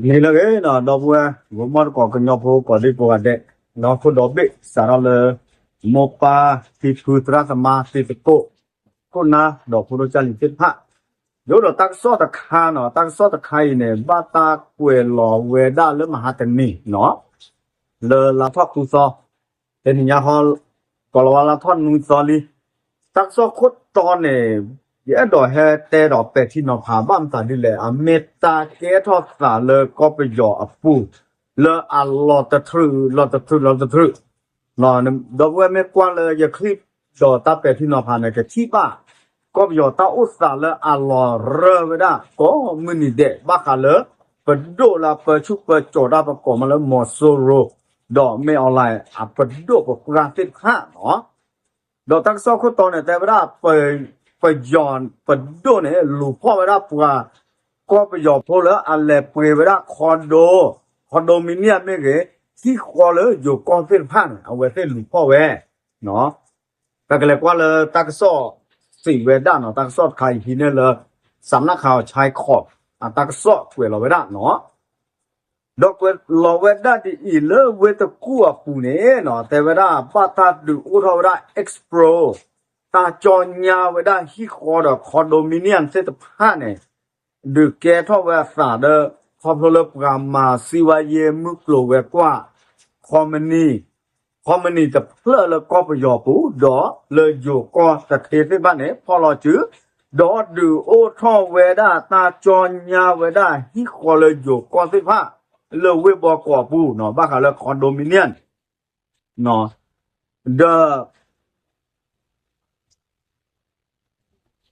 နံၤလၢအဂ့ၤနီၤ ဒီပုၢ်ဝဲၢ် ဂီၤမီၢ်တကိး ကညီဖိကိးဒံကိးဂၤဒဲး, ဒီးခိၣ်ဒီဘ့ၣ် စးထီၣ်လၢ မိၢ်ပၢ်ဖံဖု သရၣ်သမါ သ့ၣ်သကိး ခိၣ်နၢ် ဒီးဖိဒိၣ်ကၢ်လံၤသ့ၣ်တဖၣ်, ယအိၣ်ဒီးတၢ်ကစီၣ်တခါနီၤ, တၢ်ကစီၣ်တခါအံၤန့ၣ် ဘၣ်တၢ်ကွဲးလီၤဝဲဒၣ်လၢမဟါတနံၤနီၤ လၢလါထီၣ်ဃုသီ, တနံၤညါဃီ ကိးလီၤဝဲလါထီၣ်နွံသီလံ. တၢ်ကစီၣ်ခိၣ်တီန့ၣ် ယအဲၣ်ဒိးဟဲတဲဒီးပဲာ်ထံနီၤဖးဘၣ်မတၤဒ်လဲၣ်, အမ့ၢ်တၢ်ကဲထီၣ်သးလၢကီၢ်ပယီၤအပူၤ လၢအလီၤတထြူး လီၤတထြူး လီၤတထြူး ဒီပုၢ်ဝဲၢ်မ့ၢ်ကွၢ်လၢယချံၣ်ဒီးတၢ်ပဲာ်ထံနီၤဖးန့ၣ် ကထံၣ်ဘၣ် ကီၢ်ပယီၤတၢ်အိၣ်သးလၢအလီၤရၢဝဲဒၣ် ကိးမုၢ်နံၤဒဲး ဘၣ်ဃးလၢ ပဒိၣ်လၢပၢဆူၣ်ပၢစိးတၢ်ပကိးမးလၢ မီၤစိရိၤ ဒီးမ့ၢ် online အပဒိၣ်ပပှၢ်သ့ၣ်တဖၣ်နီၤ ဒီးတၢ်ကစီၣ်ခိၣ်တီန့ၣ် တဲဝဲဒၣ် ပယီၤပဒိၣ်န့ၣ် လူၤဖီၣ်ဝဲဒၣ်ပှၤ ကီၢ်ပယီၤဖိလၢအလဲၤပှ့ၤဝဲဒၣ် condo, condominium မ့ၢ်ဂ့ၤ ဟံၣ်ဃီလၢယိၤကီၢ်သ့ၣ်တဖၣ်န့ၣ် အဝဲသ့ၣ်လူၤဖီၣ်ဝဲ ပကလဲၤကွၢ်လၢတၢ်ကစီၣ်စံးဝဲဒၣ်နီၤ, တၢ်ကစီၣ်တခါအံၤဟံးန့ၢ်လၢ စးနၣ်ခးအီၤဆဲခီး အတၢ်ကစီၣ်ကွဲးလီၤဝဲဒၣ်နီၤ ဒီးကွဲးလီၤဝဲဒၣ်ဒ်အံၤ လၢဝ့ၢ်တကူၣ်အပူၤန့ၣ်နီၤ တဲဝဲဒၣ် ဘၣ်တၢ်ဒုးအိၣ်ထီၣ်ဝဲဒၣ် escrow တၢ်ကၠီညါဝဲဒၣ်ဟံၣ်ဃီဒီး condominium သ့ၣ်တဖၣ်န့ၣ် ဒုးကဲထီၣ်ဝဲအသးဒီး ခီဖျိလၢပှၤမၤစံးဝါယ့မုၢ်ကျိၤဝဲၤကွာ် ခီမနံၤ ခီမနံၤတဖျၢၣ်လၢကီၢ်ပယီၤပူၤ ဒီးလၢယိၤကီၢ်တထ့သ့ၣ်တဖၣ်န့ၣ် ဖီၣ်လီၤစု ဒီးဒုးအိၣ်ထီၣ်ဝဲဒၣ်တၢ်ကၠီညါဝဲဒၣ်ဟံၣ်ဃီလၢယိၤကီၢ်သ့ၣ်တဖၣ် လၢဝ့ၢ်ဘီကီးအပူၤနီၤ ဘၣ်ဃးလၢ condominium ဒီး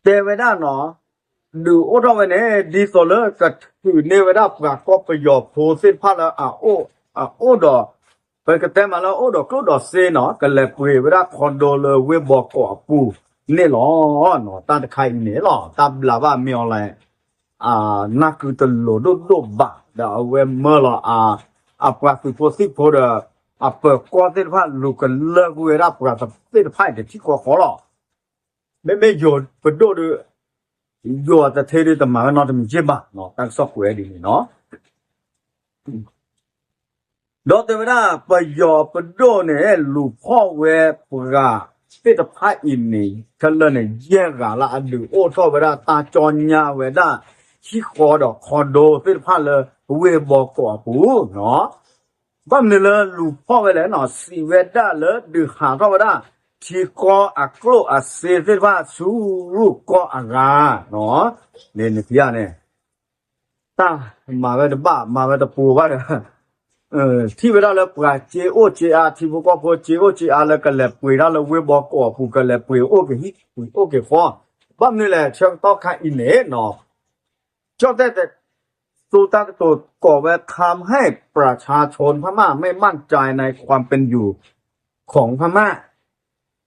တဲဝဲဒၣ်နီၤ, ဒုးအိၣ်ထီၣ်ဝဲန့ၣ် ဒ်သိးလၢကထုးန့ၢ်ဝဲဒၣ်ပှၤကီၢ်ပယီၤဖိသ့ၣ်တဖၣ်လၢအအိၣ်, အအိၣ်ဒီး, ပကတဲမးလၢအအိၣ်ဒီးကျိၣ်ဒီးစ့နီၤ, ကလဲၤပှ့ၤဝဲဒၣ် condo လၢဝ့ၢ်ဘီကီးအပူၤန့ၣ်လီၤ. တၢ်တခါအံၤန့ၣ်လီၤ, တၢ်ဘျးဘၣ်မ့ၢ်အီၤလဲၣ် နၢ်ကုတလိၤဒိၣ်ဒိၣ်ဘၣ်, ဒီးအဝဲမၢလီၤ အပှၤသုးဖိသံၣ်ဖိဒီး အပၢၤကီၢ်သ့ၣ်တဖၣ် လူၤကလၢာ်ကွံာ်ဝဲဒၣ်ပှၤသ့ၣ်တဖၣ်အံၤတထံၣ်ဃီဃီလီၤ. မ့မ့ၢ်ယိၤပဒိၣ်ဒီး ယိၤအတထ့ဒီးတမၤဝဲနီတမံၤက့ဘၣ်, တၢ်ကစီၣ်ကွဲးဒ်န့ၣ်နီၤ. ဒီးတဲဝဲဒၣ် ပယီၤပဒိၣ်န့ၣ် လူၤဖီၣ်ဝဲပှၤသ့ၣ်တဖၣ်အံၤန့ၣ် ခဲလၢာ်န့ၣ် ယဲၢ်ဂၤလၢအဒုးအိၣ်ထီၣ်ဝဲဒၣ်တၢ်ကၠီညါဝဲဒၣ် ဟံၣ်ဃီဒီး condo သ့ၣ်တဖၣ်လၢဝ့ၢ်ဘီကီးအပူၤနီၤ. ဘၣ်မနုၤလၢလူၤဖီၣ်ဝဲလဲၣ်နီၤ, စံးဝဲဒၣ်လၢဒုးဟးထီၣ်ဝဲဒၣ် ထံကီၢ်အကျိၣ်အစ့သ့ၣ်တဖၣ်ဆူကီၢ်အဂၤ, န့ၣ်န့ၣ်ဖံးဧါန့ၣ် တၢ်မၤဝဲတဘၣ် မၤဝဲတပူၤဘၣ်ဒီး ထံၣ်ဝဲဒၣ်လၢပှၤစ့အိၣ်စ့အါ ထံဖိကီၢ်ဖိစ့အိၣ်စ့အါလၢကလဲၤပှ့ၤတၢ်လၢဝ့ၢ်ဘီကီးအပူၤ ကလဲၤပှ့ၤအိၣ်က့ၤဟံၣ် ပှ့ၤအိၣ်က့ၤဃီ, ဘၣ်မနုၤလဲၣ် ဆၢကတီၢ်ခါအံၤန့ၣ်နီၤ ကၠီၣ်တဲၣ်တဲ သူတၢ်ကတိၤကိးဝဲ ทำให้ประชาชนพม่าไม่มั่นใจในความเป็นอยู่ของพม่า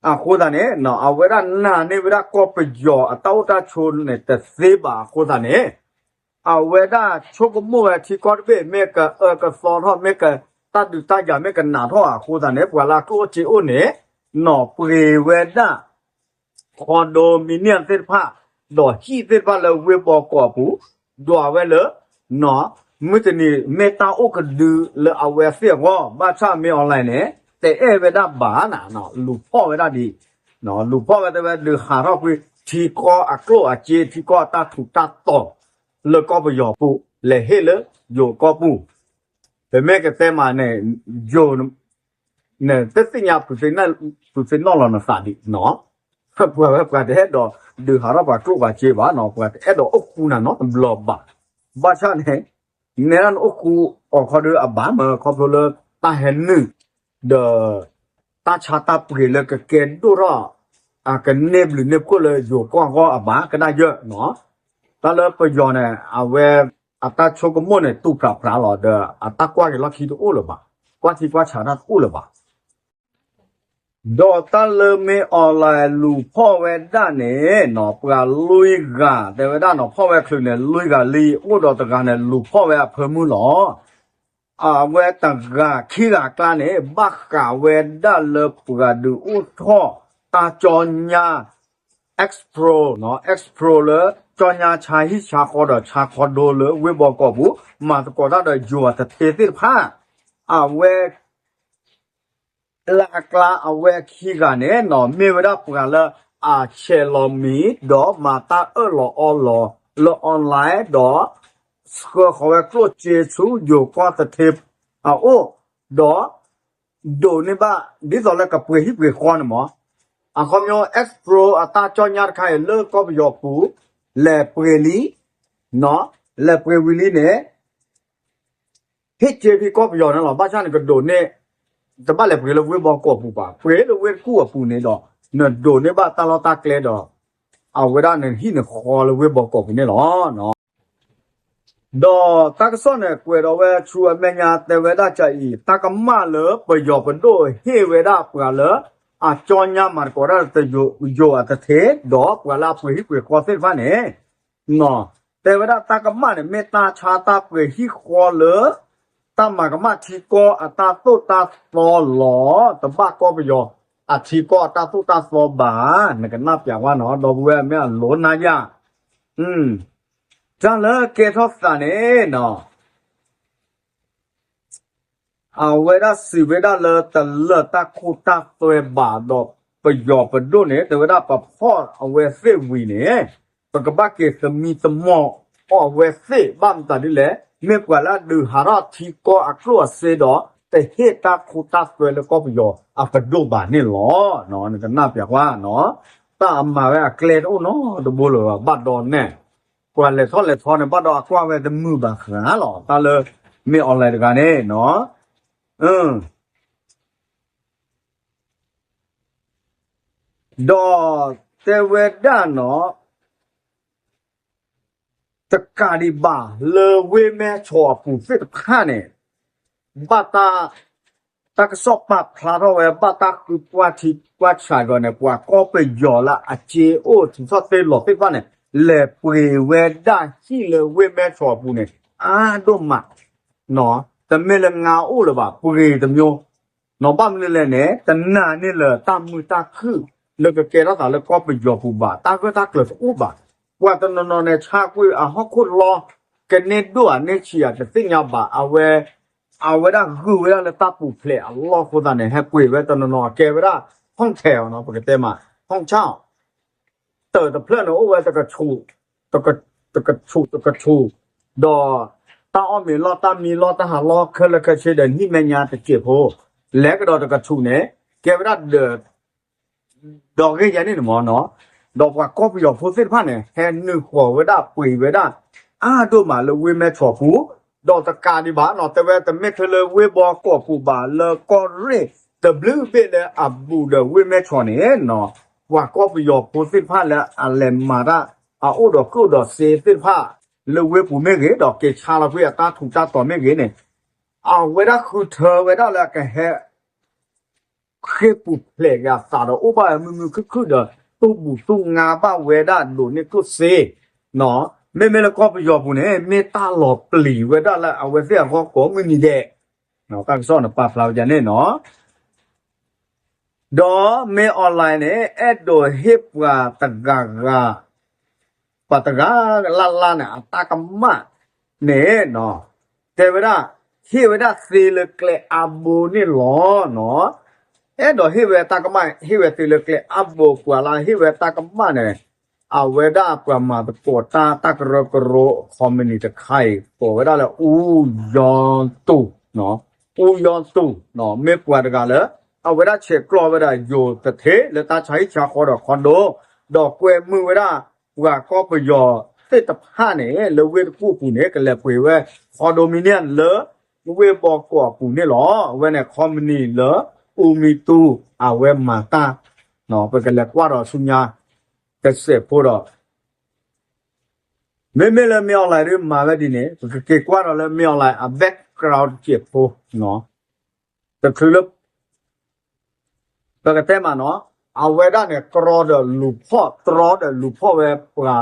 အဃိသတးန့ၣ် အဝဲဒၣ်နာ်န့ၢ်ဝဲဒၣ်ကီၢ်ပယီၤအတၢ်အိၣ်တၢ်ဆိးန့ၣ် တသ့ဘၣ်အဃိသတးန့ၣ် အဝဲဒၣ်ဆိကမိၣ်ဝဲထံကီၢ်တဘ့ၣ် မ့ၢ်ကအၢကသီထီၣ် မ့ၢ်ကတၢ်ဒုးတၢ်ယၤ မ့ၢ်ကနးထီၣ်အဃိသတးန့ၣ် ပှၤလၢအကျိၣ်အိၣ်စ့အိၣ်န့ၣ် နီၤပှ့ၤဝဲဒၣ် condominium သ့ၣ်တဖၣ် ဒီးဟံၣ်သ့ၣ်တဖၣ်လၢဝ့ၢ်ဘီကီးအပူၤ ဒွးဝဲလၢ မုၢ်တနံၤမ့ၢ်တၢ်အိၣ်ကဒုလၢအဝဲသ့ၣ်အဂီၢ် ဘၣ်ဆၣ်မ့ၢ်အီၤလဲၣ်န့ၣ် တအဲၣ်ဝဲဒၣ်ဘၣ်နၤ လူၤဖီၣ်ဝဲဒၣ်ဒ် လူၤဖီၣ်ဝဲတဲဝဲဒုးဟးထီၣ်ကွံာ် ထံကီၢ်အကျိၣ်အစ့ ထံကီၢ်အတၢ်ထူးတၢ်တီၤ လၢကီၢ်ပယီၤပူၤ လဲၤဟ့ၣ်လၢယိၤကီၢ်ပူၤ ပမ့ၢ်ကတဲမးန့ၣ် ယိၤ နတသ့ၣ်ညါ ဖုးသ့ၣ်နီၣ်လီၤနသးဒံးနီၤ, ပှၤဝဲပှၤတအဲၣ်ဒိးဒုးဟးထီၣ်ပှၤကျိၣ်ပှၤစ့ဘၣ်နီၤ, ပှၤတအဲၣ်ဒိးအိၣ်ဃူနၤနီတဘျီဘၣ်. ဘၣ်ဆၣ်န့ၣ် နဲဒၣ်နအိၣ်ဃူအီၤခီဒီးအဘၣ်မး ခီဖျိလၢတၢ်ဟဲနုာ် ဒီး တၢ်ဆါတၢ်ပှ့ၤလၢကကဲဒိၣ်ထီၣ် အကန့ၢ်ဘျုးန့ၢ်ဖှိၣ်လၢယိၤကီၢ်အဂီၢ်အဘၣ်ကဒၣ်ယဲၢ်နီၤ, တၢ်လၢပယီၤန့ၣ် အဝဲ အတၢ်ဆိကမိၣ်န့ၣ် တူၢ်ပြးပြးလီၤ ဒီးအတၢ်ကွၢ်က့ၤလီၢ်ခံတအိၣ်လၢၤဘၣ်, ကွၢ်ထံကွၢ်ဆးတၢ်တအိၣ်လၢၤဘၣ်. ဒီးတၢ်လၢမ့ၢ်အီၤလဲၣ်လူၤဖီၣ်ဝဲဒၣ်န့ၣ်နီၤ ပှၤလွံၢ်ဂၤ တဲဝဲဒၣ်နီၤ ဖီၣ်ဝဲချုးန့ၣ် လွံၢ်ဂၤလံ အိၣ်ဒီးတဂၤန့ၣ် လူၤဖီၣ်ဝဲအဖၢမုၢ်လီၤ. အဝဲတဂၤခံဂၤအကျါန့ၣ် ဘၣ်ဃးဝဲဒၣ်လၢပှၤဒုးအိၣ်ထီၣ်တၢ်ကၠီညါ escrow နီၤ, escrow လၢ ကၠီညါဆါဟံၣ်ဆါဃီဒီးဆါခီဒိလၢဝ့ၢ်ဘီကီၢ်ပူၤ မၤသကိးတၢ်ဒီးယိၤအတထ့သ့ၣ်တဖၣ် အဝဲ လၢအကျါအဝဲခံဂၤန့ၣ်နီၤ မ့ၢ်ဝဲဒၣ်ပှၤလၢအဆဲးလီၤမံၤ ဒီးမၤတၢ်အၢၣ်လီၤအီလီၤလၢ online ဒီး ဆှၢဃီၤဝဲကျိၣ်စ့ဆူယိၤကီၢ်သထ့အအိၣ် ဒီး ဒိးန့ၢ်ဘၣ် ဒ်သိးလၢကပှ့ၤဟံၣ်ပှ့ၤဃီန့ၣ်မး အခီပညီ X-Pro အတၢ်ကၠီညါတခါအံၤလၢကီၢ်ပယီၤပူၤ လဲၤပှ့ၤလံ လဲၤပှ့ၤဝံၤလံန့ၣ် ဟ့ၣ်စ့ဖဲကီၢ်ပယီၤန့ၣ်လီၤ. ဘၣ်ဆၣ်န့ၣ်ကဒိးန့ၢ် တဘၣ်လဲၤပှ့ၤလၢဝ့ၢ်ဘီကီၢ်ပူၤဘၣ်, ပှ့ၤလၢဝ့ၢ်တကူၣ်အပူၤန့ၣ်ဒီး နဒိးန့ၢ်ဘၣ်တၢ်လီၢ်တၢ်ကျဲဒီး အဝဲဒၣ်နဟံၣ်နဃီလၢဝ့ၢ်ဘီကီၢ်ပူၤန့ၣ်လီၤ. ဒီးတၢ်ကစီၣ်န့ၣ် ကွဲးဒီးဝဲဆူအမဲာ်ညါတဲဝဲဒၣ်ကအံၤ တၢ်ကမၣ်လၢပယီၤပဒိၣ်ဟ့ၣ်ဝဲဒၣ်ပှၤလၢ အကၠီညါမၤသကိးတၢ်ဒီးယိၤအတထ့ ဒီးပှၤလၢအပှ့ၤဟံၣ်ပှ့ၤဃီသ့ၣ်တဖၣ်န့ၣ် တဲဝဲဒၣ်တၢ်ကမၣ်န့ၣ် မ့ၢ်တၢ်ဆါတၢ်ပှ့ၤဟံၣ်ဃီလၢ တၢ်မၤကမၣ်ထံကီၢ်အတၢ်သိၣ်တၢ်သီလီၤ. တဘၣ်ကီၢ်ပယီၤအထံကီၢ်အတၢ်သိၣ်တၢ်သီဘၣ်, နကနၣ်ပျးကွၢ်နီၤ, ဒီပုၢ်ဝဲၢ်မ့ၢ်အလိၤနၤယၤ, တၢ်လၢကဲထီၣ်သးန့ၣ်နီၤ အဝဲဒၣ်စံးဝဲဒၣ်လၢတလၢာ်တၢ်ခိတၢ်သွဲဘၣ်ဒီး ပယီၤပဒိၣ်န့ၣ် တဲဝဲဒၣ်ပဖီၣ်အဝဲသ့ၣ်ဝံၤန့ၣ် ပကဘၣ်က့ၤသမံသမိးအီၣ်အဝဲသ့ၣ် ဘၣ်မတၤဒ်လဲၣ်, မ့ၢ်ပှၤလၢအဒုးဟးထီၣ်ထံကီၢ်အကျိၣ်အစ့ဒီး တဟ့ၣ်တၢ်ခိတၢ်သွဲလၢကီၢ်ပယီၤအပဒိၣ်ဘၣ်န့ၣ်လီၤ. နကနၣ်ပျးကွၢ်နီၤ, တၢ်အမၤဝဲအကျဲတအိၣ်နီတဘိလၢၤဘၣ်, ဘၣ်ဒီးနဲၣ် ပှၤလဲၤထီၣ်လဲၤထီန့ၣ် ဘၣ်ဒီးအကွၢ်ဝဲတမုာ်ဘၣ်ဃးလီၤ, တၢ်လၢမ့ၢ်အီၣ်လဲၣ်တဂၤန့ၣ်နီၤ, ဒီးတဲဝဲဒၣ်နီၤ တကးဒံးဘၣ်လၢဝ့ၢ်မဲၢ်ဆီးအပူၤသ့ၣ်တဖၣ်န့ၣ် ဘၣ်တၢ် တၢ်ကစီၣ်ပာ်ဖျါထီၣ်ဝဲ ဘၣ်တၢ်ဃုကွၢ်ထံကွၢ်ဆးကီးန့ၣ် ပှၤကီၢ်ပယီၤလၢအစ့အိၣ်ထူးထီၣ်သ့လီၤသ့ၣ်တဖၣ်န့ၣ် လဲၤပှ့ၤဝဲဒၣ်ဟံၣ်လၢဝ့ၢ်မဲၢ်ဆီးအပူၤန့ၣ် အါဒိၣ်မး တမ့ၢ်လၢငါအိၣ်လၢၤဘၣ် ပှ့ၤတမျိုး နီၤ ဘၣ်မနုၤလဲၣ်န့ၣ် တနာ်န့ၢ်လၢၤတၢ်မုာ်တၢ်ခုၣ် လၢကကဲထီၣ်သးလၢကီၢ်ပယီၤပူၤဘၣ်, တၢ်ဂၢၢ်တၢ်ကျၢၤတအိၣ်ဘၣ်. ပှၤတနီၤနီၤန့ၣ် ဆါကွံာ်အဟီၣ်ခိၣ်လီၤ ကန့ၢ်ဒိၣ်ဧါန့ၢ်ဆံးဧါတသ့ၣ်ညါဘၣ်, အဝဲ အဝဲဒၣ်ဂုာ်ဝဲဒၣ်လၢတၢ်ပူၤဖျဲးအလီၢ်အဃိသတးန့ၣ် ဟဲပှ့ၤဝဲတနီၤနီၤ အကဲဝဲဒၣ် ห้องแถว နီၤ ပကတဲမး ห้องเช่า တၢၢ်တဖျၢၣ်န့ၣ် အိၣ်ဝဲတကဆူၣ် တကဆူၣ် တကဆူၣ် ဒီး တၢ်အီၣ်မ့ၤလီၢ် တၢ်မံလီၢ် တၢ်ဟးလီၢ် ခဲလၢာ်ခဲဆ့ဒီး နံၣ်မဲာ်ညါတစဲးဖိ လဲၤကဒီးတကဆူၣ်န့ၣ် ကဲဝဲဒၣ်ဒီး ဒီးဂ့ၢ်ယါန့ၣ်န့ၣ်မ့ၢ်နီၤ, ဒီးပှၤကီၢ်ပယီၤဖိသ့ၣ်တဖၣ်န့ၣ် ဟဲနုာ်ဃီၤဝဲဒၣ်ပှ့ၤဝဲဒၣ် အါဒိၣ်မးလၢဝ့ၢ်မဲၢ်ဆီးပူၤ, ဒီးတကးဒံးဘၣ်နီၤ တဲဝဲတမ့ၢ်ထဲလၢဝ့ၢ်ဘီကီၢ်ပူၤဘၣ် လၢကီၢ်ရ့ၣ်တဘျုးဘ့ၣ်လၢအဘူးဒီးဝ့ၢ်မဲၢ်ဆီးန့ၣ်နီၤ, ပှၤကီၢ်ပယီၤဖိသ့ၣ်တဖၣ်လၢအလဲၤမၤတၢ် အအိၣ်ဒီးကျိၣ်ဒီးစ့သ့ၣ်တဖၣ် လၢဝ့ၢ်ပူၤမ့ၢ်ဂ့ၤ ဒီးက့ၤဆါလီၤကွံာ်အတၢ်ထူးတၢ်တီၤမ့ၢ်ဂ့ၤန့ၣ် အဝဲဒၣ်ဃုထၢဝဲဒၣ်လၢအကဟဲ ဃ့ၢ်ပူၤဖျဲးက့ၤအသးဒီး အိၣ်ဘၣ်ဝဲမုာ်မုာ်ခုၣ်ခုၣ်ဒီး တူၢ်ဘူၣ်တူၢ်ငါဘၣ်ဝဲဒၣ်ဒိးန့ၢ်ကျိၣ်စ့ မ့မ့ၢ်လၢကီၢ်ပယီၤပူၤန့ၣ် မ့ၢ်တၢ်လီၤပျံၤဝဲဒၣ်လၢအဝဲသ့ၣ်အဂီၢ်ကိးမုၢ်နံၤဒဲး, တၢ်ကစီၣ်န့ၣ်ပာ်ဖျါဝဲဒၣ်န့ၣ်နီၤ, ဒီးမ့ၢ် online န့ၣ် အဲၣ်ဒိးဟ့ၣ်ပှၤတဂၤဂၤ ပှၤတဂၤလၢ်လၢ်န့ၣ် အတၢ်ကမၣ်န့ၣ် တဲဝဲဒၣ် ဟ့ၣ်ဝဲဒၣ်သ့လၢကျဲအါဘိန့ၣ်လီၤနီၤ, အဲၣ်ဒိးဟ့ၣ်ဝဲတၢ်ကမၣ် ဟ့ၣ်ဝဲသ့လၢကျဲအါဘိ ပှၤလၢဟ့ၣ်ဝဲတၢ်ကမၣ်န့ၣ် အဝဲဒၣ်ပှၤမၤသကိးတၢ် တၢ်ကရၢကရိ ခီမနံၤတခါအံၤ ကိးဝဲဒၣ်လၢ အူယီတူၢ် အူယီတူၢ် မ့ၢ်ပှၤတဂၤလၢ အဝဲဒၣ်ဆဲးကျိးဝဲဒၣ်ယိၤတထ့ လၢတၢ်ဆါဟံၣ်ဆါဃီဒီး condo ဒီးကွဲမုာ်ဝဲဒၣ် ပှၤကီၢ်ပယီၤသ့ၣ်တဖၣ်န့ၣ် လၢဝ့ၢ်တကူၣ်ပူၤန့ၣ် ကလဲၤပှ့ၤဝဲ condominium လၢ ဝ့ၢ်ဘီကီၢ်အပူၤန့ၣ်လီၤ. အဝဲန့ၣ် ခီမနံၤလၢ အူမံတူၢ် အဝဲမၤတၢ် ပကလဲၤကွၢ်ဒီးဆူညါ တစဲးဖိဒီး မ့မ့ၢ်လၢမ့ၢ် online ဒ်မၤဝဲဒ်န့ၣ် ပကက့ၤကွၢ်ဒီးလၢမ့ၢ် online အ background တစဲးဖိ တချုးလၢ ပကတဲမးနီၤ အဝဲဒၣ်န့ၣ် တြီဒီးလူၤဖီၣ် တြီဒီးလူၤဖီၣ်ဝဲပှၤ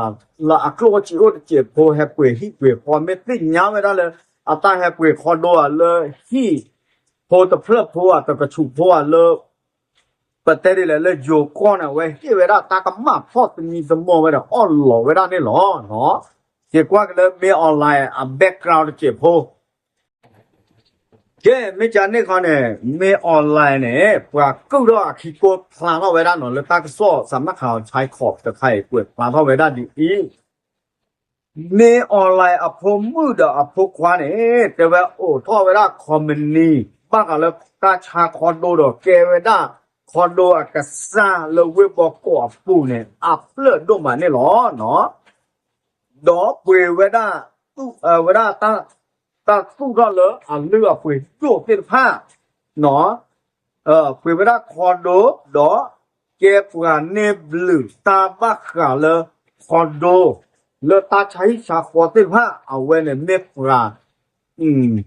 လၢအကျိၣ်အိၣ်စ့အိၣ်တစဲးဖိ ဟဲပှ့ၤဟံၣ်ပှ့ၤဃီ မ့ၢ်သ့ၣ်ညါဝဲဒၣ်လၢ အတၢ်ဟဲပှ့ၤ condo ဧါ လၢဟံၣ်ဖိတဖျၢၣ်ဖိဧါ တကဆူးဖိဧါ လၢ ပတဲဒ်လဲၣ်လၢယိၤကီၢ်န့ၣ် အဝဲဟ့ၣ်ဝဲဒၣ်တၢ်ကမၣ်ဖီၣ်သမံသမိးဝဲဒီးအီၣ်လီၤဝဲဒၣ်န့ၣ်လီၤ. က့ၤကွၢ်က့ၤလၢ မင်းအောင်လှိုင် အ background တစဲးဖိ ကဲ မ့ၢ်ကန့ၣ်ခီန့ၣ် မင်းအောင်လှိုင် န့ၣ် ပှၤကုၢ်ထီၣ်အခံကိဖျါထီၣ်ဝဲဒၣ်နီၤ လၢတၢ်ကစီၣ် စမခ Channel တခါအံၤ ကွဲးဖျါထီၣ်ဝဲဒၣ်ဒ်အံၤ မင်းအောင်လှိုင် အဖိမုၣ်ဒီးအဖိခွါန့ၣ် တဲဝဲအိးထီၣ်ဝဲဒၣ် ခီမနံၤ ဘၣ်ဃးလၢတၢ်ဆါခီဒိဒီး ကဲဝဲဒၣ်ခီဒိအကစၢ်လၢဝ့ၢ်ဘီကီာ်အပူၤန့ၣ် အဖျၢၣ်ဒိၣ်မးန့ၣ်လီၤ. ဒီးပှ့ၤဝဲဒၣ် ဝဲဒၣ် တၢ်သူၣ်ထီၣ်လၢအလုၢ်အပှ့ၤဒိၣ်သ့ၣ်တဖၣ် ပှ့ၤဝဲဒၣ်ခီဒိ ဒီးကဲပှၤန့ၢ်ဘျုးတၢ်ဘၣ်ဃးလၢ ခီဒိ လၢတၢ်ဆါဟံၣ်ဆါဃီသ့ၣ်တဖၣ် အဝဲန့ၣ်မ့ၢ်ပှၤ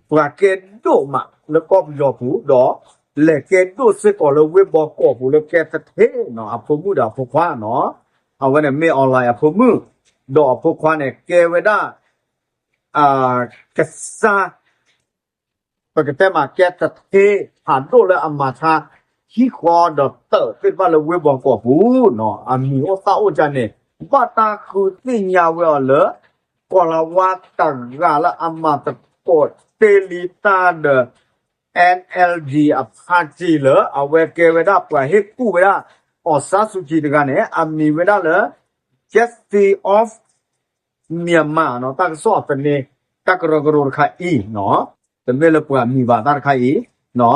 ပှၤကဲဒိၣ်မးလၢကီၢ်ပယီၤပူၤ ဒီးလဲၤကဲဒိၣ်စ့ၢ်ကီးလၢဝ့ၢ်ဘီကီာ်ပူၤလၢကဲသထ့နီၤ အဖိမုၣ်ဒီးအဖိခွါနီၤ အဝဲန့ၣ်မ့ၢ် online အဖိမုၣ် ဒီးအဖိခွါန့ၣ် ကဲဝဲဒၣ် ကစၢ် ပကတဲမးကဲသထ့ဖးဒိၣ်လၢအမၤဆါ ဟံၣ်ဃီဒီးတၢးသ့ၣ်တဖၣ်လၢဝ့ၢ်ဘီကီာ်ပူၤနီၤ အမံၤအိၣ်သၣ်အိၣ်ကန့ၣ် ဘၣ်တၢ်ဃုသ့ၣ်ညါဝဲအီၤလၢ ကီၤလၤဝါတဂၤလၢအမၤသကိးတ့ၢ်လံတၢ်ဒီး NLD အဖါတံၢ်လၢ အဝဲကဲဝဲဒၣ်ပှၤဟ့ၣ်ကူၣ်ဝဲဒၣ် အောင်ဆန်းစုကြည် တဂၤန့ၣ် အမံၤဝဲဒၣ်လၢ Justice of Myanmar နီၤ တၢ်ကစီၣ်အသန့ တၢ်ကရၢကရိတခါအံၤနီၤ တမ့ၢ်လၢပှၤမံၤဘၣ်တၢ်တခါအံၤ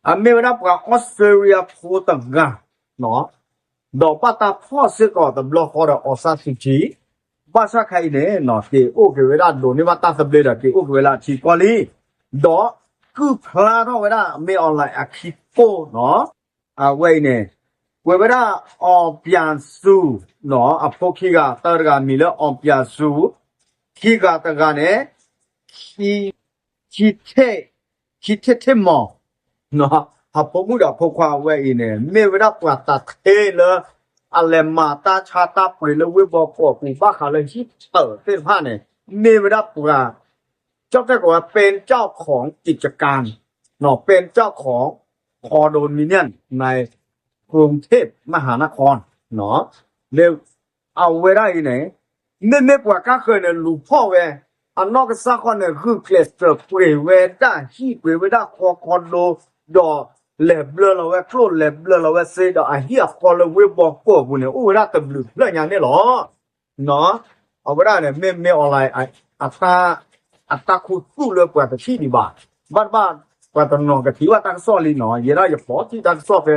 အမ့ၢ်ဝဲဒၣ်ပှၤအီစထြ့လယါဖိတဂၤ ဒီးဘၣ်တၢ်ဖီၣ်စ့ၢ်ကီးတဘျီဃီဒီး အောင်ဆန်းစုကြည် ဘၣ်ဆၣ်ခါအံၤန့ၣ် က့ၤအိၣ်က့ၤဝဲဒၣ်ဒိးန့ၢ်ဘၣ်တၢ်သဘျ့ဒီး က့ၤအိၣ်က့ၤဝဲလၢအထံကီၢ်လံ ဒီးကုၢ်ဖျါထီၣ်ဝဲဒၣ် မင်းအောင်လှိုင် အခံကိၢ်နီၤ အဝဲအံၤန့ၣ် ပှဲၤဝဲဒၣ် အောင်ပျံသူ အဖိခံဂၤ တၢတဂၤမံၤလၢ အောင်ပျံသူ ခံဂၤတဂၤန့ၣ် ခံထ့ၣ် ခံထ့ၣ်ထ့ၣ်မီၤ အဖိမုၣ်ဒီးအဖိခွါအဝဲအံၤန့ၣ် မ့ၢ်ဝဲဒၣ်ပှၤသထ့လၢ အလဲၤမၤတၢ်ဆါတၢ်ပှ့ၤလၢဝ့ၢ်ဘီကီာ်ပူၤဘၣ်ဃးလၢဟံၣ်တၢးသ့ၣ်တဖၣ်န့ၣ် မ့ၢ်ဝဲဒၣ်ပှၤ ကၠီၣ်တဲၣ်ကိးဝဲ เป็นเจ้าของกิจการ เป็นเจ้าของ condominium ในกรุงเทพมหานคร လၢအဝဲဒၣ်အံၤန့ၣ် မ့မ့ၢ်ပှၤကါဃၢၤန့ၣ် လူၤဖီၣ်ဝဲ အနီၢ်ကစၢ်ဃီန့ၣ် ဂုာ်ကျဲးစၢးပှ့ၤဝဲဒၣ်ဟံၣ် ပှ့ၤဝဲဒၣ်ဃီ condo ဒီးလဲၤဘျၢလီၤဝဲကျိၣ် လဲၤဘျၢလီၤဝဲစ့ ဒီးအဟံၣ်အဃီလၢဝ့ၢ်ဘီကီာ်ပူၤန့ၣ် အိၣ်ဝဲဒၣ်တဘျုးဖျၢၣ်ညါန့ၣ်လီၤ. အဝဲဒၣ်န့ၣ် မ့ၢ် မ့ၢ် online အတၢ်ခူသူၣ်လၢပှၤတထံၣ်ဒံးဘၣ်. ဘၣ်တဘၣ် ပှၤတနီၤကထံၣ်ဘၣ်တၢ်ကစီၣ်လံနီၤ ယဲဒၣ်ယပိာ်ထံၣ်တၢ်ကစီၣ်ဖဲ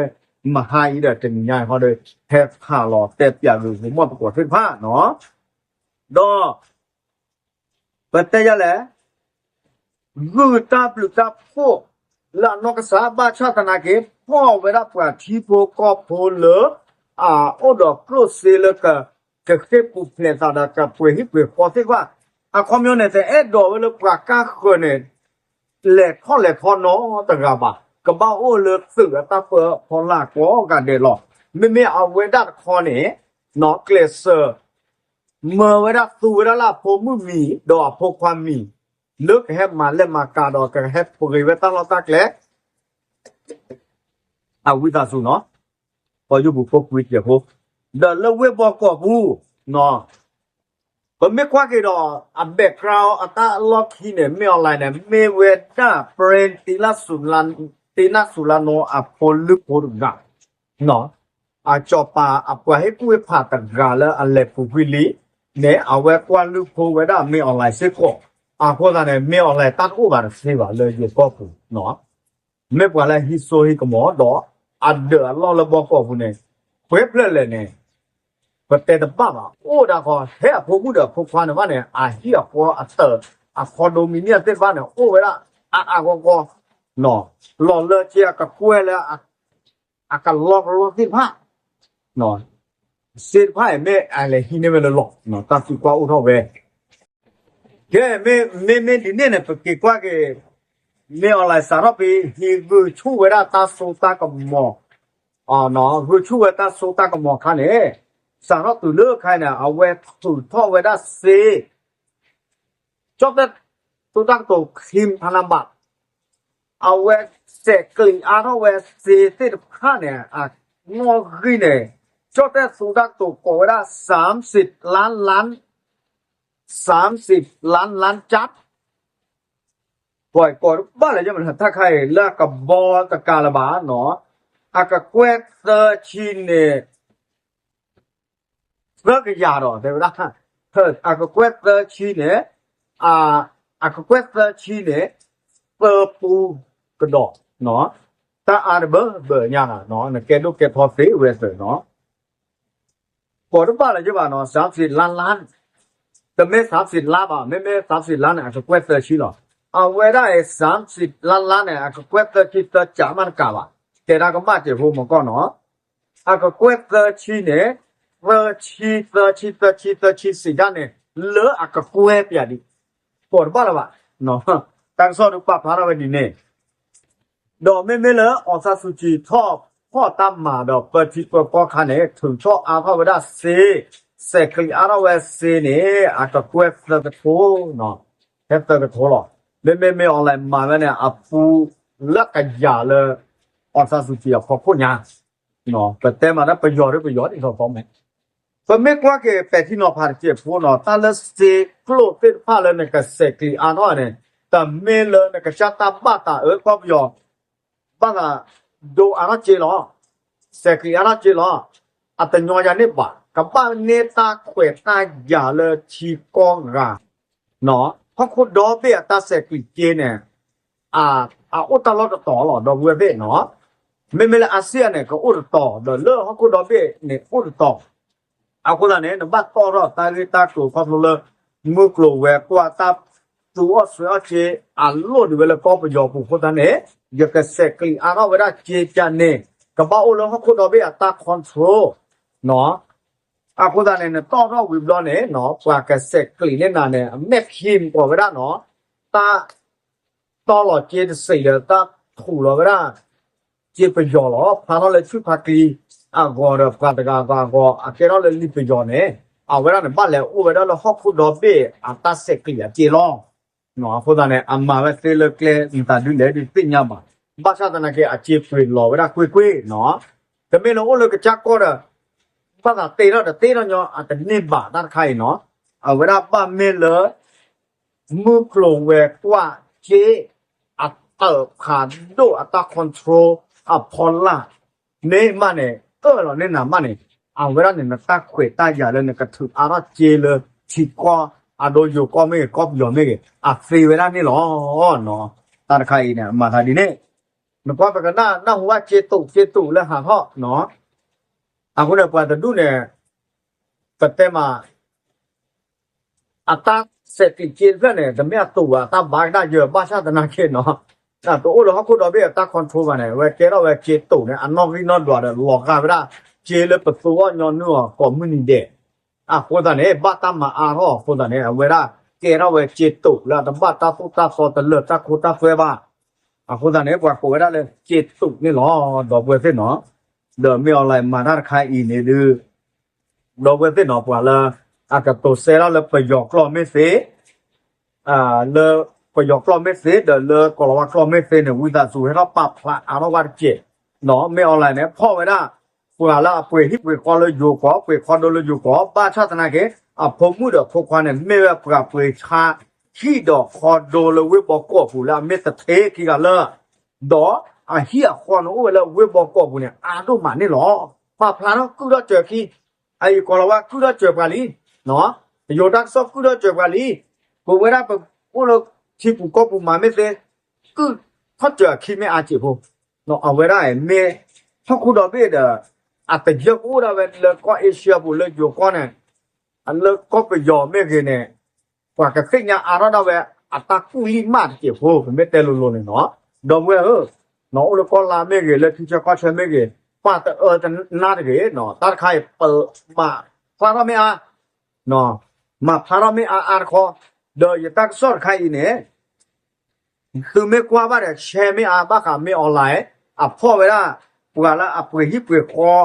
မဟါအံၤဒီးတနံၤညါအံၤဃီဒီး ဟဲခးလီၤတဲပၠးဂ့ၤဂ့ၤမီၢ်သကိးသ့ၣ်တဖၣ်နီၤ ဒီး ပတဲယၤလဲၣ် ဂုၢ်တၢ်ဘျုးတၢ်ဖှိၣ်လၢအနီၢ်ကစၢ် ဘၣ်ဆၣ်သနာ်က့ ဖီၣ်ဝဲဒၣ်ပှၤထံဖိကီၢ်ဖိလၢ အအိၣ်ဒီးကျိၣ်စ့လၢ ကဃ့ၢ်ပူၤဖျဲးသးဒီးကပှ့ၤဟံၣ်ပှ့ၤဃီသ့ၣ်တဖၣ် အခီပညီန့ၣ် တအဲၣ်ဒိးဝဲလၢပှၤကါဃၢၤန့ၣ် လဲၤထီၣ်လဲၤထီနီတဂၤဘၣ်. ကဘၣ်အိၣ်လၢသုးအတၢ်ပၢအဖီလာ်ကိးဂၤဒဲးလီၤ. မ့မ့ၢ်အဝဲဒၣ်တခီန့ၣ် ကျဲးစၢး မၢဝဲဒၣ်သူဝဲဒၣ်လၢအဖိမုၣ်မံၤ ဒီးအဖိခွါမံၤ လၢကဟဲမၤလဲၢ်မၤကၤဒီးကဟဲပှ့ၤဝဲတၢ်လီၢ်တၢ်ကျဲ အဝံသးစူၤနီၤ ပယီၤပူၤဖိကွံာ်တစဲးဖိ ဒီးလၢဝ့ၢ်ဘီကီာ်ပူၤ ပမ့ၢ်ကွၢ်က့ၤဒီး အ background အတၢ်လီၢ်ခံန့ၣ် မ့ၢ် online န့ၣ် မ့ၢ်ဝဲဒၣ် ပြၢၣ် သီလ သုလနီ အဖိလုၢ်ဖိတဂၤ အစီၤပၤအပှၤဟ့ၣ်ကူၣ်ဟ့ၣ်ဖးတဂၤလၢအလဲၤပူၤကွံာ်လံန့ၣ် အဝဲကွၢ်လုၢ်ဖိဝဲဒၣ် မ့ၢ် online စ့ၢ်ကီး အဃိသတးန့ၣ် မ့ၢ် online တၢ်တအိၣ်ဘၣ်တသ့ဘၣ်လၢယိၤကီၢ်ပူၤ မ့ၢ်ပှၤလၢဟံးစိဟံးကမီၤဒီး အဒၢးအလီၢ်လၢဘီကီာ်ပူၤန့ၣ် ပှဲၤဖျၢၣ်လဲၣ်န့ၣ် ပတဲတဘၣ်ဘၣ် အိၣ်ဒၣ်ဃီ ဟဲအဖိမုၣ်ဒီးအဖိခွါန့ၣ်ဘၣ်န့ၣ် အဟံၣ်အဃီအတၢး အ condominium သ့ၣ်တဖၣ်န့ၣ် အိၣ်ဝဲဒၣ်အါအါဂီၢ်ဂီၢ် လီၤလၢက့အကကွဲၢ်လၢ အကလီကလီသ့ၣ်တဖၣ် စ့တဖၣ်အံၤမ့ၢ်အလဲၤဟံးန့ၢ်ဝဲလၢလီၢ် တၢ်သံကွၢ်အိၣ်ထီၣ်ဝဲ ကဲ မ့မ့ၢ်ဒ်န့ၣ်န့ၣ် ပက့ၤကွၢ်က့ၤ မ့ၢ် online စးထီၣ်ဖဲ ဟံးဂုာ်ဆူၣ်ဝဲဒၣ်တၢ်စိတၢ်ကမီၤ ဂုာ်ဆူၣ်ဝဲတၢ်စိတၢ်ကမီၤအခါန့ၣ် စးထီၣ်တုၤလၢအခါန့ၣ် အဝဲထုးထီၣ်ဝဲဒၣ်စ့ ကၠီၣ်တဲၣ် သုးတၢ်ကတိၤ ခရံာ်ဖးနါဘး အဝဲစဲးကျံးအါထီၣ်ဝဲစ့သ့ၣ်တဖၣ်န့ၣ် အနီၣ်ဂံၢ်န့ၣ် ကၠီၣ်တဲၣ်သူတၢ်ကတိၤကိးဝဲဒၣ် စၢမ်စံးလါလါ စၢမ်စံးလါလါကၠၣ် ပှၤကိးတဘၣ်လၢၤ ယမနုၤတၢ်ခါအံၤ လၢအကဘီတကးလၢၤဘၣ်နီၤ, အကကွဲၢ်သၢဆံန့ၣ် သၢကယၤဒီး တဲဝဲဒၣ်, အကကွဲၢ်သၢဆံန့ၣ်, အကကွဲၢ်သၢဆံန့ၣ် သၢပူကဒီး, တၢ်အါတဘၢဘၢညါနီၤ, နကဲဒိၣ်ကဲထီသ့ဝဲသၢနီၤ ကိးတဘၣ်လၢၤယဘၣ်နီၤ, စၢမ်စံးလါလါ, တမ့ၢ်စၢမ်စံးလါဘၣ်, မ့မ့ၢ်စၢမ်စံးလါန့ၣ် အကကွဲၢ်သၢဆံလီၤ. အဝဲဒၣ်အံၤ စၢမ်စံးလါလါန့ၣ် အကကွဲၢ်သၢဆံသၢကးမးတကးဘၣ်, တဲတၢ်ကမၣ်စဲးဖိမကီၢ်နီၤ, အကကွဲၢ်သၢဆံန့ၣ် သၢဆံ သၢဆံ သၢဆံ သၢဆံစံးဒၣ်န့ၣ် လၢအကကွဲၢ်ပျးဒံး, ကိးတဘၣ်လၢၤဘၣ်, တၢ်ကစီၣ်ဒုးပာ်ဖျါထီၣ်ဝဲဒ်န့ၣ် ဒီးမ့မ့ၢ်လၢ အောင်ဆန်းစုကြည် ထီၣ်ဖီၣ်တၢ်မၤဒီး ပၢထံပၢကီၢ်ခါန့ၣ် ထုးထီၣ်အါထီၣ်ဝဲဒၣ်စ့, စဲးကျံးအါထီၣ်ဝဲစ့န့ၣ် အကကွဲၢ်သၢကထိ, ဟဲသၢကထိလီၤ. မ့မ့ၢ်မ့ၢ် online မၤဝဲန့ၣ် အပူၤလၢကယၤလၢ အောင်ဆန်းစုကြည် အဖီခိၣ်ညါ, ပတဲမးဒၣ်ပယီၤဒ်ပယီၤဒ်သိးသိးမဲာ် ပမ့ၢ်ကွၢ်က့ၤပဲာ်ထံနီၤဖးတစဲးဖိနီၤ, တၢ်လၢစ့ကျိၣ်သ့ၣ်တဖၣ်လၢနကစဲးကျံးအါထီၣ်န့ၣ် တမ့ၢ်လၢနကစၢ်တၢ်ဘၣ်သးအၢကီၢ်ပယီၤ ဘၣ်သးဒိးအါထီၣ်စ့လီၤ, စဲးကျံးအါထီၣ်စ့လီၤ, အတညီယၤန့ၣ်ဘၣ်, ကဘၣ်န့ၢ်တၢ်ခွဲးတၢ်ယာ်လၢထံကီၢ်ဂၤ ဟီၣ်ခိၣ်ဒီဘ့ၣ်အတၢ်စဲးကျံးစ့န့ၣ် အအိၣ်တၢ်လီၢ်တတီၤလီၤ ဒီပုၢ်ဝဲၢ်သ့ၣ်နီၤ, မ့မ့ၢ်လၢအစံၣ်အါန့ၣ် ကအိၣ်တတီၤ ဒီးလၢဟီၣ်ခိၣ်ဒီဘ့ၣ်န့ၣ်အိၣ်တတီၤ, အဃိသတးန့ၣ် နဘၣ်တီၣ်ထီၣ်တၢ်ဂ့ၢ်တၢ်ကျိၤခီဖျိလၢ မုၢ်ကျိၤဝဲၤကွာ်တၢ်သူအီၣ်စွဲအီၣ်စ့ အလိၣ်ဒံးဝဲလၢကီၢ်ပယီၤပူၤအဃိသတးန့ၣ် ယကစဲးကျံးအါထီၣ်ဝဲဒၣ်စ့ကန့ၣ် ကဘၣ်အိၣ်လၢဟီၣ်ခိၣ်ဒီဘ့ၣ်အတၢ် control နီၤ အဃိသတးန့ၣ် နတီၣ်ထီၣ်ဝံၤဘျီန့ၣ်နီၤ ပှၤကစဲးကျံးန့ၢ်နၤန့ၣ် အမဲာ်ခံမ့ၢ်ကီးဝဲဒၣ်နီၤ တၢ်တီၣ်လီၤစ့တစံးဒီး တၢ်ထူးလီၤဝဲဒၣ် စ့ပယီၤလီၤ. ဖျါထီၣ်လၢဆူၣ်ဖးကျံအဂီၤဒီး ပှၤတဂၤဂၤအဂီၤ အကဲထီၣ်လၢလံာ်ပယီၤန့ၣ် အဝဲဒၣ်န့ၣ် ဘၣ်လဲၤအိၣ်ဝဲဒၣ်လၢဟီၣ်ခိၣ်ဒီဘ့ၣ်အတၢ်စဲးကျံးအစ့လီၤ. အဃိသတးန့ၣ် အမၤဝဲသ့လၢကျဲမတၤဒုလဲၣ်ဒုးသ့ၣ်ညါဘၣ်. ဘၣ်ဆၣ်သနာ်က့ အစ့ပှ့ၤလီၤဝဲဒၣ်ကွ့ၢ်ကွ့ၢ်နီၤ. တမ့ၢ်လၢအိၣ်လၢကစၢ်ကီၢ်ဒီး ဘၣ်သးတ့ထီၣ်တသ့ထီၣ်ညီ အတန့ၢ်ဘၣ်တၢ်တခါအံၤနီၤ. အဝဲဒၣ်ဘၣ်မ့ၢ်လၢ မုၢ်ကျိၤဝဲၤကွာ်စ့ အတၢ်ဖးဒိၣ်အတၢ် control အဖီလာ် န့ၣ်မးန့ၣ် အၢၣ်လီၤန့ၢ်နၤမးန့ၣ် အဝဲဒၣ်န့ၣ် နတၢ်ခွဲးတၢ်ယာ်လၢနကထုးအါထီၣ်စ့လၢထံကီၢ် အဒိယိၤကီၢ်မ့ၢ်ဂ့ၤ ကီၢ်ပယီၤမ့ၢ်ဂ့ၤ အသ့ဝဲဒၣ်န့ၣ်လီၤ. တၢ်တခါအံၤန့ၣ် အမၤသးဒ်န့ၣ် နကွၢ်ပကနၣ် နၢ်ဟူဘၣ်စ့တူးစ့တူးလၢဟးထီၣ်နီၤ. အဃိန့ၣ် ပှၤတဒူၣ်န့ၣ် ပတဲမး အတၢ်စဲးကျံးစ့တဖျၢၣ်န့ၣ် တမ့ၢ်အတူးဘၣ် အတၢ်ဘါကဒါယၢၤ ဘၣ်ဆၣ်သနာ်က့နီၤ တအိၣ်လၢဟီၣ်ခိၣ်ဒီဘ့ၣ်အတၢ် control ဘၣ်န့ၣ် အဝဲကဲထီၣ်ဝဲစ့တူးန့ၣ် အနီၣ်ဂံၢ်နီၣ်ဒွးဒီး လီၤဂာ်ဝဲဒၣ် စ့လၢပသူအီၣ်ညီနုၢ်အီၤကိးမုၢ်နံၤဒဲး အဃိသတးန့ၣ် ဘၣ်တၢ်မၤအါထီၣ်အဃိသတးန့ၣ် အဝဲဒၣ်ကဲထီၣ်ဝဲစ့တူးလၢအတဘၣ်တၢ်သိၣ်တၢ်သီတလၢာ်တၢ်ခိတၢ်သွဲဘၣ်. အဃိသတးန့ၣ် ပှၤကိးဝဲဒၣ်လၢစ့တူးန့ၣ်လီၤ ဒီပုၢ်ဝဲၢ်သ့ၣ်နီၤ. ဒီးမ့ၢ် online မၤတၢ်တခါအံၤန့ၣ်ဒုး ဒီပုၢ်ဝဲၢ်သ့ၣ်နီၤ ပှၤလၢအကတိၤစဲထီၣ်လၢပယီၤကျိာ်မ့ၢ်သ့ လၢပယီၤကျိာ်မ့ၢ်သ့ ဒီးလၢကိၤလၤဝါကျိာ်မ့ၢ်သ့န့ၣ် ဝံသးစူၤဟဲထီၣ်ပာ်ဖျါအါထီၣ်ဝဲတက့ၢ်နီၤ. မ့ၢ် online န့ၣ် ဖီၣ်ဝဲဒၣ် ပှၤလၢအပှ့ၤဟံၣ်ပှ့ၤဃီလၢယိၤကီၢ် ပှ့ၤခီဒိလၢယိၤကီၢ် ဘၣ်ဆၣ်သနာ်က့ အဖိမုၣ်ဒီးဖိခွါန့ၣ် မ့ၢ်ဝဲပှၤပှ့ၤဆါဟံၣ်ဒီးခီဒိလၢဝ့ၢ်ဘီကီၢ်အပူၤ လၢအမ့ၢ်သထ့ခံဂၤလၢ ဒီးအဟံၣ်အဃီန့ၣ်အိၣ်ဝဲလၢဝ့ၢ်ဘီကီၢ်အပူၤန့ၣ် အါဒိၣ်မးန့ၣ်လီၤ. ပာ်ဖျါထီၣ်ကုၢ်ထီၣ်စၢၤခံ အအံၤကိၤလၤဝါကုၢ်ထီၣ်စၢၤပှၤလံ, ယိၤတၢ်ကစီၣ်ကုၢ်ထီၣ်စၢၤပှၤလံ, ပဝဲဒၣ်ပအိၣ်လၢထံပူၤကီၢ်ပူၤမၤမ့ၢ်သ့, ကုၢ်ထီၣ်စၢၤအခံမ့ၢ်အါစ့းဖိ, အဝဲဒၣ်မ့ၢ်ဟီၣ်ခိၣ်ဒီဘ့ၣ်ဒီး အတယၢၢ်ကအိၣ်ဒၣ်ဝဲလၢကီၢ်အ့ရှံယါပူၤလၢယိၤကီၢ်န့ၣ် လၢကီၢ်ပယီၤမ့ၢ်ဂ့ၤန့ၣ် ပှၤကသ့ၣ်ညါအါထီၣ်ဒၣ်ဝဲအတၢ်ကူၣ်လံၢ်မးတစဲးဖိ ပမ့ၢ်တဲလိၤလိၤန့ၣ်နီၤ. ဒီပုၢ်ဝဲၢ်ဧၢ, အိၣ်လၢကီၢ်လါမ့ၢ်ဂ့ၤ လၢထံဆၢကီၢ်ဆၢမ့ၢ်ဂ့ၤ ပာ်တအၢတနါတဂ့ၤ, တၢ်တခါအံၤ ပမၤဖျါထီၣ်မ့ၢ်အါ, မၤဖျါထီၣ်မ့ၢ်အါအါတခီ, ဒီးယတၢ်ကစီၣ်တခါအံၤန့ၣ် သုမ့ၢ်ကွၢ်ဘၣ်ဒီး share မ့ၢ်အါဘၣ်ဃးမ့ၢ် online အဖီၣ်ဝဲဒၣ် ပှၤလၢအပှ့ၤဟံၣ်ပှ့ၤဃီ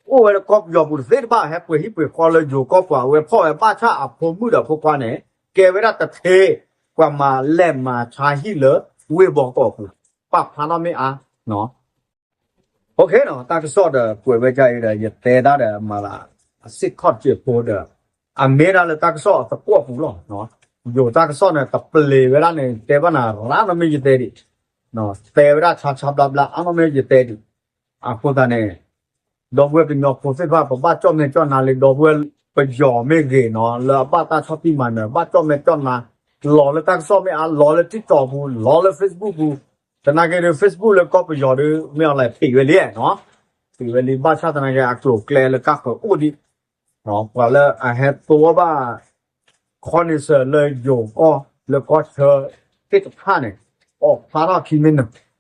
အိၣ်ဝဲလၢကီၢ်ပယီၤပူၤတသ့တဘၣ် ဟဲပှ့ၤဟံၣ်ပှ့ၤဃီလၢယိၤကီၢ်ပူၤ အဝဲဖီၣ်ဝဲဘၣ်ဆၣ်အဖိမုၣ်ဒီးဖိခွါန့ၣ် ကဲဝဲဒၣ်တထ့ ပှၤမၤလဲၤမၤဆါဟံၣ်လၢဝ့ၢ်ဘီကီၢ်ပူၤ ပာ်ဖျါထီၣ်မ့ၢ်အါ, တၢ်ကစီၣ်ဒီးကွဲးဝဲဒ်အံၤဒီး ယတဲတၢ်ဒီးမၤသး အစ့ၢ်ကီးတစဲးဖိဒီး အမ့ၢ်ဒၣ်လၢတၢ်ကစီၣ်အသကွီၢ်ပူၤလီၤ. ယိၤတၢ်ကစီၣ်န့ၣ် တပျ့ၤဝဲဒၣ်န့ၣ် တဲဘၣ်နၤရၣ်နီတမ့ၢ်ယတဲဒံး, တဲဝဲဒၣ်ဆါဆါဘျါဘျါအါနီတမ့ၢ်ယတဲဒံး, အဃိသတးန့ၣ် ဒီပုၢ်ဝဲၢ်ကညီဖိသ့ၣ်တဖၣ် ပဘၣ်ကၠီၣ်မဲာ်ကၠီၣ်နါလံ ဒီပုၢ်ဝဲၢ်ပယီၤမ့ၢ်ဂ့ၤနီၤ လၢအဘၣ်တၢ်ဆီၣ်တံၢ်မၤနၢၤ ဘၣ်ကၠီၣ်မဲာ်ကၠီၣ်နါ, လီၤလၢတၢ်ကစီၣ်မ့ၢ်အါ လီၤလၢ TikTok ပူၤ လီၤလၢ Facebook ပူၤ, သနာ်က့ဒီး Facebook လၢကီၢ်ပယီၤဒီး မ့ၢ်အီၤလဲၣ် ပံးဝဲလံနီၤ, ပံးဝဲလံ ဘၣ်ဆၣ်သနာ်က့ အကျိၤအကျဲလၢကၢ်ဃၢၤအိၣ်ဒံး, ပှၤလၢအဟဲသိဘၣ် ခီနံၣ်စၢၤလၢယိၤကီၢ်လၢကီၢ်ဆၢသ့ၣ်တဖၣ်န့ၣ် အီၣ်ဖျါထီၣ်ခံမ့ၢ်နၢၤ,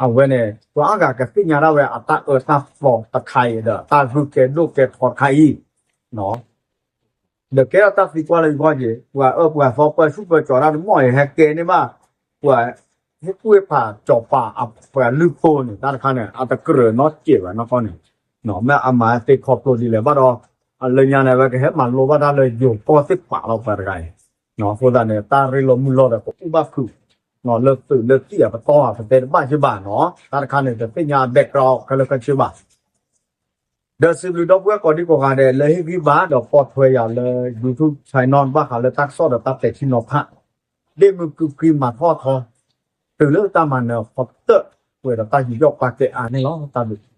အဝဲန့ၣ် ပှၤအါဂၤကသ့ၣ်ညါဒၣ်ဝဲအတၢ်အၢတၢ်သီတခါအံၤဒီး တၢ်ဂုၤကဲဒိၣ်ကဲထီတခါအံၤ, ဒီးကဲထီၣ်တၢ်သံကွၢ်လၢယဂီၢ်က့ၤ ပှၤအၢပှၤသီပှၤဆူၣ်ပှၤကၠီၤတၢ်တမီၢ်အံၤ ဟဲကဲန့ၢ်ဘၣ် ပှၤ ဟ့ၣ်ကူၣ်ဟ့ၣ်ဖးစီၤပၤအပှၤလုၢ်ဖိန့ၣ် တၢ်တခါန့ၣ် အတကြၢးနီတစဲးဘၣ်နီၢ်ကီၢ်န့ၣ်, မ့ၢ်အမၤသ့ခီဖျိဒ်လဲၣ်ဘၣ်ဒီး အလၢညါန့ၣ် အဝဲကဟဲမၤလိဘၣ်တၢ်လၢယိၤကီၢ်သ့ၣ်တဖၣ်လီၤပှၤတဂၤအံၤ, အဃိသတးန့ၣ် တၢ်ရ့လိာ်မုာ်လိာ်ဒီး ပအိၣ်ဘၣ်ဖုး လၢသုးလၢသံၣ်အပတီၢ် ပတဲတဘၣ်က့ဘၣ်နီၤ, တၢ်တခါန့ၣ် တသ့ၣ်ညါ background ခဲလၢာ်ခဲဆ့ဘၣ် ဒီးစံးဘျုးဒီပုၢ်ဝဲၢ်ကိးဒံကိးဂၤဒဲး လၢဟ့ၣ်ဂံၢ်ဘါဒီးပိာ်ထွဲယၤလၢ YouTube channel ဘၣ်ဃးလၢတၢ်ကစီၣ်ဒီးတၢ်ပဲာ်ထံနီၤဖး, ဒ့ၣ်မုၢ်ကုၢ်ကံမၤထီၣ်ထီ, တုၤလၢတၢ်မၤနၢၤအဖီတၢၣ် ပှဲၤဒီးတၢ်ယူးယီၣ်ပာ်ကဲအါန့ၣ်လီၤ. တၢ်ဘျုး